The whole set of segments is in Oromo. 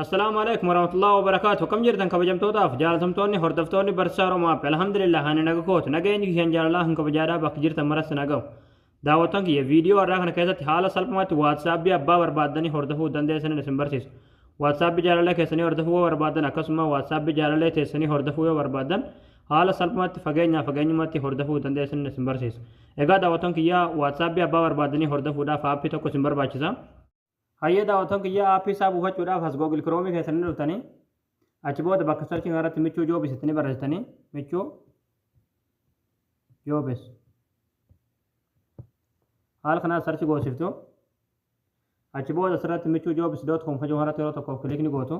Assalaamu alaikum warahmatullahi wabarakaatu. Akkam jirtan kabajamtootaaf jaalatamtoonni hordoftoonni Barsiisaa Oromoo App? Alhamdulillah, ani naga kootu. Nageenyi kiyyaan jaalalaa hin kabajaadhaa bakka jirtan maras nagahu. Daawwattoon kiyya, viidiyoo har'aa kana keessatti haala salphumatti WhatsAppii abbaa barbaaddanii hordofuu dandeessanin isin barsiisa. WhatsAppii jaalallee keessanii hordofuu yoo barbaaddan, akkasuma WhatsAppii jaalallee teessanii hordofuu yoo barbaaddan, haala salphumatti fageenyaa fageenyumatti hordofuu dandeessanin isin barsiisa. Egaa daawwattoon kiyya, WhatsAppii abbaa barbaaddanii hordofuudhaaf aappii tokko isin barbaachisa. Hayyee daawwattoon kiyya, aappii isaa buufachuudhaaf as Google Chrome keessanii dhuftanii, achi booda bakka searching irratti Michuu Jobs jettanii barreessitanii, Michuu Jobs haala kanaan search goosiftu. Achi booda asirratti michuujobs.com kan jedhu irratti yeroo tokkoof click ni gootu.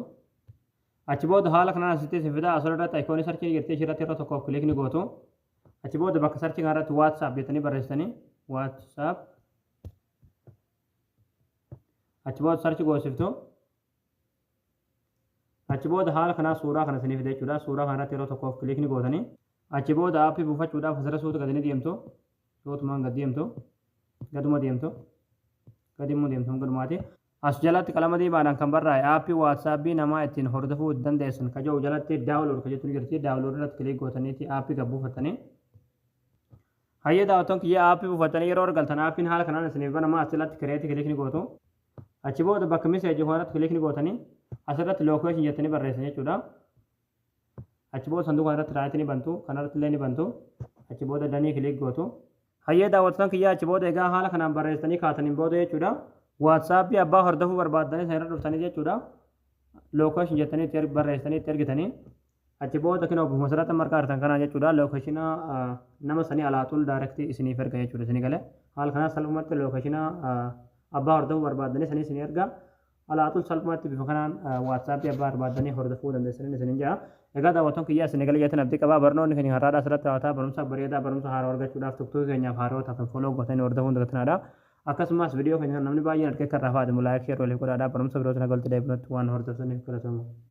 Achi booda haala kanaan asitti isin fida. Asirratti iconii search ni jirti, ishirratti yeroo tokkoof click ni gootu. Achi booda bakka search irratti WhatsApp jettanii barreessitanii, WhatsApp, achi booda search goosiftu. Achi booda haala kanaa suuraa kana isinii fida jechuudha. Suuraa kana irratti yeroo tokkoof click ni gootanii, achi booda aappii buufachuudhaaf asirra suuta gadi ni deemtu. Suutumaan gad deemtu, gaduma deemtu, gadi immoo deemtu gadumaati. As jalatti qalama diimaadhaan kan barraa'e aappii WhatsAppii namaa ittiin hordofuu dandeessan ka jedhu jalatti download ka jettu ni jirti. Download irratti click gootaniiti aappii gad buufattanii. Hayyee daawwattoon kiyya, aappii buufattanii yeroo argaltan aappiin haala kanaan isiniif banama. As jalatti create click ni gootu. Achi booda bakka message kanarratti click ni gootanii, asirratti location jettanii barreessan jechuudha. Achi booda sanduuqa irratti right ni bantu, kanarratti illee ni bantu. Achi booda done click gootu. Hayyee daawwattoon kiyya, achi booda egaa haala kanaan barreessitanii kaataniin booda jechuudha. WhatsAppii abbaa hordofuu barbaaddanii san irra dhuftanii jechuudha. Location jettanii itti barreessitanii itti ergitanii. Achi booda kinoo bifuma asirratti marqaa argitan kanaa jechuudha. Location nama sanii alaaxuul direct isiniif erga jechuudha. Isinii galee haala kanaan salphumatti location abbaa hordofuu barbaaddanii sanii isinii erga. Alaaxuul salphumatti bifa kanaan WhatsAppii abbaa barbaaddanii hordofuu dandeessanii isiniin jedha. Egaa daawwattoon kiyyaa, isin galee jettan abdii qabaa. Barnoonni keenya har'aadhaa asirratti raawwataa. Barumsa bareedaa, barumsa haaraa argachuudhaaf TikTokii keenyaaf haaraa taatan follow gootanii hordofuun dagatinaadha. Akkasumas viidiyoo keenya namni baay'een argee akka irraa fayyadamu like, share waliif godhaadha. Barumsa birootiin galti deebinutti waan hordoftaniif galatooma.